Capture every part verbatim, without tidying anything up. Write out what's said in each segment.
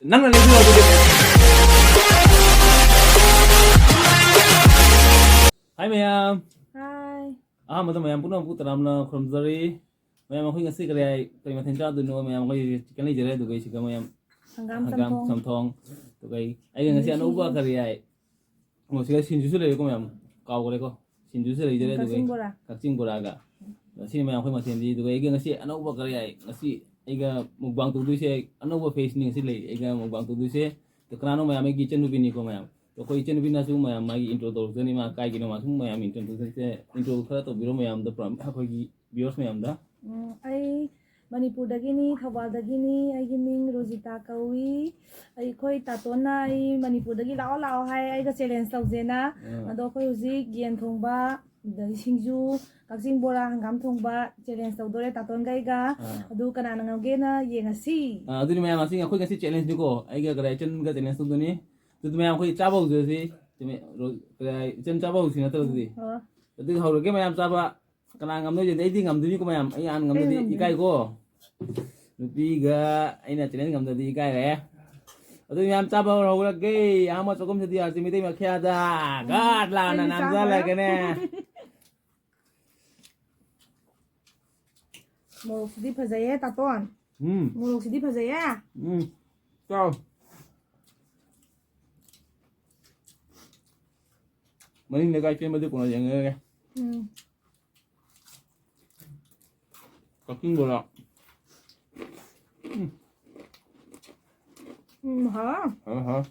ꯅꯪꯅ ꯂꯩꯕꯤꯌꯣ ꯑꯗꯨꯗꯤ꯫ ꯍꯥꯏ ꯃꯌꯥꯝ꯫ ꯍꯥꯏ꯫ ꯑꯍꯥꯟꯕꯗ ꯃꯌꯥꯝ ꯄꯨꯝꯅꯃꯛꯄꯨ ꯇꯔꯥꯝꯅ ꯈꯨꯔꯨꯝꯖꯔꯤ꯫ ꯃꯌꯥꯝ, ꯑꯩꯈꯣꯏ ꯉꯁꯤ ꯀꯔꯤ ꯍꯥꯏ, ꯀꯔꯤ ꯃꯊꯦꯜ ꯆꯥꯗꯣꯏꯅꯣ? ꯃꯌꯥꯝ, ꯑꯩꯈꯣꯏ chicken ꯂꯩꯖꯔꯦ, ꯑꯗꯨꯒ ꯑꯩ chicken ꯃꯌꯥꯝ ꯍꯪꯒꯥꯝ ꯍꯪꯒꯥꯝ ꯆꯝꯊꯣꯡ꯫ ꯆꯝꯊꯣꯡ꯫ ꯑꯗꯨꯒ ꯑꯩ, ꯑꯩꯒ ꯉꯁꯤ ꯑꯗꯩ ꯑꯅꯧꯕ ꯁꯤꯡꯖꯨ꯫ ꯀꯔꯤ ꯍꯥꯏ, ꯑꯣ, ꯁꯤꯗ ꯁꯤꯡꯖꯨꯁꯨ ꯂꯩꯔꯦꯀꯣ ꯃꯌꯥꯝ, ꯀꯥꯎꯈ꯭ꯔꯦꯀꯣ꯫ ꯁꯤꯡꯖꯨꯁꯨ ꯂꯩꯖꯔꯦ, ꯎꯝ, ꯑꯗꯨꯒ ꯀꯛꯆꯤꯡ ꯕꯣꯔꯥ꯫ ꯀꯛꯆꯤꯡ ꯕꯣꯔꯥꯒ꯫ ꯁꯤꯅꯤ ꯃꯌꯥꯝ ꯑꯩꯈꯣꯏ ꯃꯊꯦꯜꯗꯤ꯫ ꯑꯗꯨꯒ ꯑꯩꯒ ꯉꯁꯤ ꯑꯅꯧꯕ ꯀꯔꯤ ꯍꯥꯏ, ꯉꯁꯤ ꯑꯩꯒ mukbang ꯇꯧꯗꯣꯏꯁꯦ, ꯑꯅꯧꯕ face ꯅꯤ ꯉꯁꯤ ꯂꯩ ꯑꯩꯒ mukbang ꯇꯧꯗꯣꯏꯁꯦ꯫ ꯑꯗꯣ ꯀꯅꯥꯅꯣ ꯃꯌꯥꯝ? ꯑꯩꯒꯤ ꯏꯆꯟꯅꯨꯄꯤꯅꯤꯀꯣ ꯃꯌꯥꯝ꯫ ꯑꯗꯣ ꯑꯩꯈꯣꯏ ꯏꯆꯟꯅꯨꯄꯤꯅꯁꯨ ꯃꯌꯥꯝ ꯃꯥꯒꯤ intro ꯇꯧꯔꯛꯆꯅꯤ, ꯃꯥ ꯀꯥꯏꯒꯤꯅꯣ, ꯃꯥ ꯁꯨꯝ ꯃꯌꯥꯝ intro ꯇꯧꯖꯔꯛꯁꯦ꯫ Intro ꯈꯔ ꯇꯧꯕꯤꯔꯣ ꯃꯌꯥꯝꯗ, ꯄꯨꯔꯥ ꯑꯩꯈꯣꯏꯒꯤ viewers ꯃꯌꯥꯝꯗ꯫ ꯎꯝ, ꯑꯩ ꯃꯅꯤꯄꯨꯔꯗꯒꯤꯅꯤ, ꯊꯧꯕꯥꯜꯗꯒꯤꯅꯤ꯫ ꯑꯩꯒꯤ ꯃꯤꯡ ꯔꯣꯖꯤꯇꯥ ꯀꯧꯏ꯫ ꯑꯩꯈꯣꯏ ꯇꯥꯇꯣꯟꯅ ꯑꯩ ꯃꯅꯤꯄꯨꯔꯗꯒꯤ ꯂꯥꯛꯑꯣ, ꯂꯥꯛꯑꯣ ꯍꯥꯏ, ꯑꯩꯒ challenge ꯇꯧꯁꯦꯅ꯫ ꯑꯥ꯫ ꯑꯗꯣ ꯑꯩꯈꯣꯏ ꯍꯧꯖꯤꯛ ꯌꯦꯟ ꯊꯣꯡꯕ, ꯑꯗꯒꯤ ꯁꯤꯡꯖꯨ, ꯀꯛꯆꯤꯡ ꯕꯣꯔꯥ, ꯍꯪꯒꯥꯝ ꯊꯣꯡꯕ challenge ꯇꯧꯗꯣꯔꯦ ꯇꯥꯇꯣꯟꯒ ꯑꯩꯒ꯫ ꯑꯥ꯫ ꯑꯗꯨ ꯀꯅꯥꯅ ꯉꯝꯒꯦꯅ ꯌꯦꯡꯉꯁꯤ꯫ ꯑꯥ, ꯑꯗꯨꯗꯤ ꯃꯌꯥꯝ, ꯑꯁꯤ ꯑꯩꯈꯣꯏ ꯉꯁꯤ challenge ꯅꯤꯀꯣ, ꯑꯩꯒ ꯀꯗꯥꯏ ꯏꯆꯟꯒ challenge ꯇꯧꯗꯣꯏꯅꯤ꯫ ꯑꯗꯨꯗꯤ ꯃꯌꯥꯝ ꯑꯩꯈꯣꯏ ꯆꯥꯕ ꯍꯧꯖꯔꯁꯤ꯫ ꯆꯨꯝꯃꯦ, ꯔꯣ-, ꯀꯗꯥꯏ ꯏꯆꯟ ꯆꯥꯕ ꯍꯧꯁꯤ ꯅꯠꯇ꯭ꯔꯣ ꯑꯗꯨꯗꯤ? ꯎꯝ, ꯍꯣꯏ꯫ ꯑꯗꯨꯗꯤ ꯍꯧꯔꯒꯦ ꯃꯌꯥꯝ ꯆꯥꯕ꯫ ꯀꯅꯥ ꯉꯝꯗꯣꯏꯁꯦ? ꯑꯩꯗꯤ ꯉꯝꯗꯣꯏꯅꯤꯀꯣ ꯃꯌꯥꯝ, ꯑꯩ ꯍꯥꯟꯅ ꯑꯩ ꯉꯝꯗꯗꯤ ꯉꯝꯗꯣꯏꯅꯤ꯫ ꯏꯀꯥꯏꯀꯣ꯫ ꯅꯨꯄꯤꯒ ꯑꯩꯅ challenge ꯉꯝꯗꯗꯤ ꯏꯀꯥꯏꯔꯦ꯫ ꯑꯗꯨꯗꯤ ꯃꯌꯥꯝ ꯆꯥꯕ ꯍꯧꯔꯍꯧꯔꯒꯦ꯫ ꯑꯍꯥꯟꯕ ꯆꯥꯛꯈꯨꯝꯁꯤꯗꯤ ꯌꯥꯔꯁꯤ ꯃꯩꯇꯩ ꯃꯈꯦꯗ꯫ ꯎꯝ, ꯒꯥꯠ ꯂꯥꯎꯅ ꯑꯩꯗꯤ ꯆꯥꯈ꯭ꯔꯦ꯫ ꯅꯥꯟꯖꯜꯂꯒꯅꯦ꯫ ꯃꯣꯔꯣꯛꯁꯤꯗꯤ ꯐꯖꯩꯌꯦ ꯇꯥꯇꯣꯟ꯫ ꯎꯝ꯫ ꯃꯣꯔꯣꯛꯁꯤꯗꯤ ꯐꯖꯩꯌꯦ꯫ ꯎꯝ꯫ ꯆꯥꯎ꯫ ꯃꯅꯤꯡ ꯂꯩꯀꯥꯏ ꯆꯦꯟꯕꯗꯤ ꯀꯣꯟꯅ ꯌꯦꯡꯉꯒꯦ꯫ ꯎꯝ꯫ ꯀꯛꯆꯤꯡ ꯕꯣꯔꯥ꯫ ꯎꯝ꯫ ꯎꯝ, ꯍꯥꯎꯋꯦ꯫ ꯍꯥꯎꯋꯦ, ꯍꯥꯎꯋꯦ꯫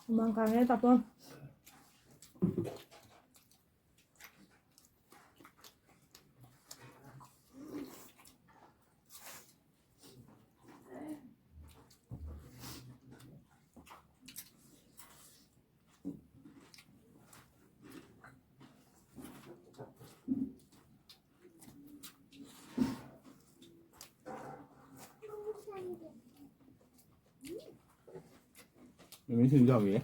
ꯍꯨꯃꯥꯡ ꯀꯥꯡꯉꯦ ꯇꯥꯇꯣꯟ꯫ ꯃꯤꯃꯤ ꯁꯤꯡꯖꯨ ꯍꯥꯎꯋꯤꯌꯦ꯫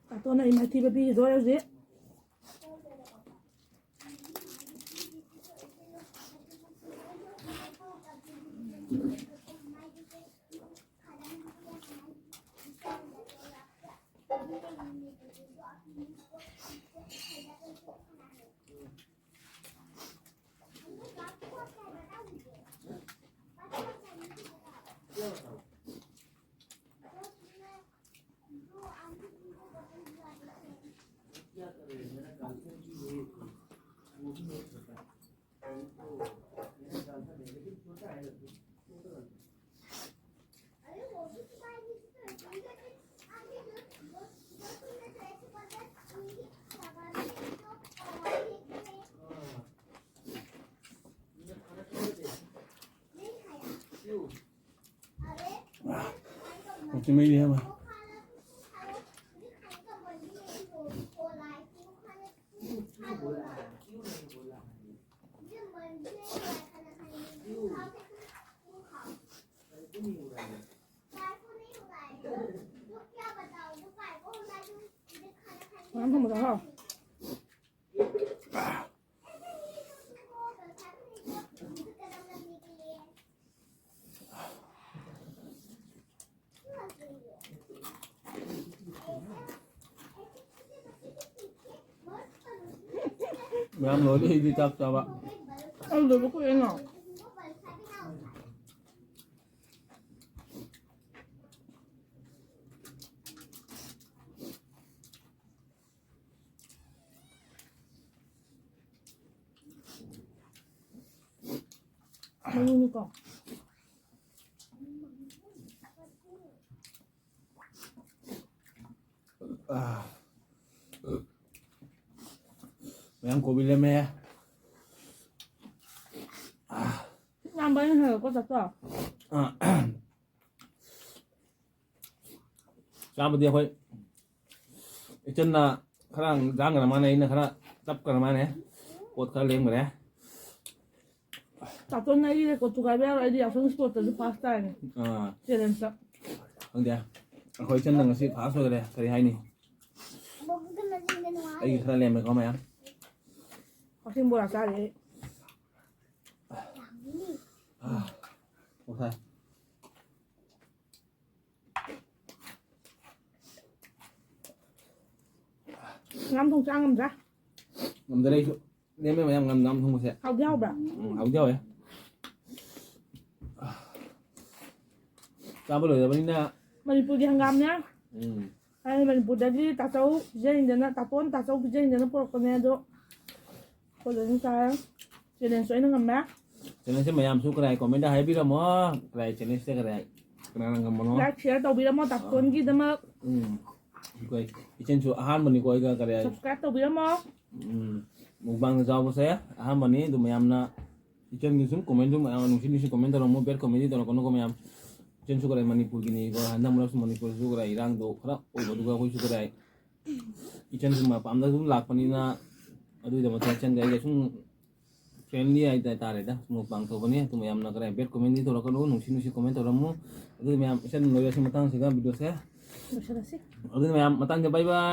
ꯇꯥꯇꯣꯟꯅ ꯑꯩ ꯃꯥꯏꯊꯤꯕ ꯄꯤꯈꯤꯗꯣꯔꯦ ꯍꯧꯖꯤꯛ꯫ ꯉꯥ ꯊꯣꯡꯕꯗꯣ ꯍꯥꯎ꯫ ꯃꯌꯥꯝ ꯂꯣꯏꯔꯦ, ꯑꯩꯗꯤ ꯆꯥꯛ ꯆꯥꯕ꯫ ꯑꯩ ꯂꯣꯏꯕ ꯀꯨꯏꯔꯦ ꯅꯪ꯫ ꯃꯔꯨꯅꯤꯀꯣ꯫ ꯃꯌꯥꯝ ꯀꯣꯕꯤ ꯂꯦꯝꯃꯦ꯫ ꯌꯥꯝꯕ ꯑꯩꯅ ꯍꯦꯜꯂꯦꯀꯣ ꯆꯥꯛꯇꯣ꯫ ꯆꯥꯕꯗꯤ ꯑꯩꯈꯣꯏ ꯏꯆꯟꯅ ꯈꯔ ꯌꯥꯝꯈ꯭ꯔ ꯃꯥꯅꯦ, ꯑꯩꯅ ꯈꯔ ꯇꯞꯈ꯭ꯔ ꯃꯥꯅꯦ꯫ ꯄꯣꯠ ꯈꯔ ꯂꯦꯝꯈ꯭ꯔꯦ꯫ ꯇꯥꯇꯣꯟꯅ ꯑꯩꯒꯤ ꯔꯦꯀꯣꯔꯠ ꯊꯨꯒꯥꯏꯕ ꯌꯥꯔꯣꯏ, ꯑꯩꯗꯤ ꯌꯥꯎꯁꯪ ꯁ꯭ꯄꯣꯔꯠꯇꯁꯨ ꯐꯥꯔꯁ ꯇꯥꯔꯅꯤ꯫ ꯑꯥ꯫ ꯆꯦꯂꯦꯟꯖꯇ꯫ ꯈꯪꯗꯦ꯫ ꯑꯩꯈꯣꯏ ꯏꯆꯟꯅ ꯉꯁꯤ ꯐꯥꯔꯁ ꯑꯣꯏꯈꯔꯦ꯫ ꯀꯔꯤ ꯍꯥꯏꯅꯤ? ꯑꯩꯒꯤ ꯈꯔ ꯂꯦꯝꯃꯦꯀꯣ ꯃꯌꯥꯝ꯫ ꯀꯛꯆꯤꯡ ꯕꯣꯔꯥ ꯆꯥꯔꯤ ꯑꯩ꯫ ꯑꯥ, ꯑꯣꯛꯁꯥ꯫ ꯉꯥ ꯊꯣꯡ ꯆꯥ ꯉꯝꯗ꯭ꯔꯥ? ꯉꯝꯗꯔꯦ ꯑꯩꯁꯨ꯫ ꯅꯦꯝꯃꯦ ꯃꯌꯥꯝ ꯉꯝ ꯉꯝ ꯊꯣꯡꯕꯁꯦ꯫ ꯍꯥꯎꯗꯤ ꯍꯥꯎꯕ꯭ꯔꯥ? ꯎꯝ, ꯍꯥꯎꯗꯤ ꯍꯥꯎꯋꯦ꯫ ꯆꯥꯕ ꯂꯣꯏꯔꯕꯅꯤꯅ꯫ ꯃꯅꯤꯄꯨꯔꯒꯤ ꯍꯪꯒꯥꯝꯅꯦ꯫ ꯎꯝ꯫ ꯑꯩ ꯃꯅꯤꯄꯨꯔꯗꯒꯤ ꯇꯥꯆꯧ ꯄꯤꯖꯔꯤꯅꯤꯗꯅ, ꯇꯥꯇꯣꯟ ꯇꯥꯆꯧ ꯄꯤꯖꯔꯤꯅꯤꯗꯅ ꯄꯨꯔꯛꯄꯅꯦ ꯑꯗꯣ꯫ ꯑꯩꯈꯣꯏ ꯂꯣꯏꯅ ꯆꯥꯔꯦ꯫ ꯆꯦꯂꯦꯟꯖꯁꯨ ꯑꯩꯅ ꯉꯝꯃꯦ꯫ ꯆꯦꯂꯦꯟꯖꯁꯦ ꯃꯌꯥꯝꯁꯨ ꯀꯔꯥꯏ ꯀꯣꯃꯦꯟꯗ ꯍꯥꯏꯕꯤꯔꯝꯃꯣ꯫ ꯀꯔꯥꯏ ꯆꯦꯂꯦꯟꯖꯁꯦ ꯀꯔꯥꯏ ꯀꯅꯥꯅ ꯉꯝꯕꯅꯣ? ꯂꯥꯏꯛ, ꯁꯤꯌꯔ ꯇꯧꯕꯤꯔꯝꯃꯣ ꯇꯥꯇꯣꯟꯒꯤꯗꯃꯛ꯫ ꯎꯝ꯫ ꯑꯩꯈꯣꯏ ꯏꯆꯟꯁꯨ ꯑꯍꯥꯟꯕꯅꯤꯀꯣ ꯑꯩꯒ ꯀꯔꯥꯏ꯫ ꯁꯕꯁꯀ꯭ꯔꯥꯏꯕ ꯇꯧꯕꯤꯔꯝꯃꯣ꯫ ꯎꯝ꯫ ꯃꯨꯛꯕꯥꯡꯗ ꯌꯥꯎꯕꯁꯦ ꯑꯍꯥꯟꯕꯅꯤ꯫ ꯑꯗꯨ ꯃꯌꯥꯝꯅ ꯏꯆꯟꯒꯤ ꯁꯨꯝ ꯀꯣꯃꯦꯟꯁꯨ ꯃꯌꯥꯝ ꯅꯨꯡꯁꯤ ꯅꯨꯡꯁꯤ ꯀꯣꯃꯦꯟ ꯇꯧꯔꯝꯃꯣ꯫ ꯕꯦꯠ ꯀꯣꯃꯦꯟꯗꯤ ꯇꯧꯔꯛꯀꯅꯨꯀꯣ ꯃꯌꯥꯝ꯫ ꯏꯆꯟꯁꯨ ꯀꯔꯥꯏ ꯃꯅꯤꯄꯨꯔꯒꯤꯅꯤ꯫ ꯍꯟꯗꯛ ꯃꯔꯛꯁꯨ ꯃꯅꯤꯄꯨꯔꯁꯨ ꯀꯔꯥꯏ ꯏꯔꯥꯡꯗꯣ ꯈꯔ ꯑꯣꯏꯕꯗꯨꯒ ꯑꯩꯈꯣꯏꯁꯨ ꯀꯔꯥꯏ ꯏꯆꯟꯁꯨ ꯃꯄꯥꯟꯗ ꯑꯗꯨꯝ ꯂꯥꯛꯄꯅꯤꯅ ꯑꯗꯨꯒꯤꯗꯃꯛꯇ ꯏꯆꯟꯒ ꯑꯩꯒ ꯁꯨꯝ ꯐ꯭ꯔꯦꯟꯂꯤ ꯍꯥꯏꯇꯥꯔꯦꯗ, ꯁꯨꯝ ꯃꯨꯛꯕꯥꯡ ꯇꯧꯕꯅꯤ꯫ ꯑꯗꯨ ꯃꯌꯥꯝꯅ ꯀꯔꯥꯏ ꯕꯦꯠ ꯀꯣꯃꯦꯟꯗꯤ ꯇꯧꯔꯛꯀꯅꯨ, ꯅꯨꯡꯁꯤ ꯅꯨꯡꯁꯤ ꯀꯣꯃꯦꯟ ꯇꯧꯔꯝꯃꯨ꯫ ꯑꯗꯨ ꯃꯌꯥꯝ ꯏꯆꯟ ꯂꯣꯏꯔꯁꯤ ꯃꯇꯥꯡꯁꯤꯗ ꯚꯤꯗꯤꯑꯣꯁꯦ꯫ ꯂꯣꯏꯁꯤꯜꯂꯁꯤ꯫ ꯑꯗꯨꯅ ꯃꯌꯥꯝ ꯃꯇꯥꯡꯗ ꯕꯥꯏ ꯕꯥꯏ꯫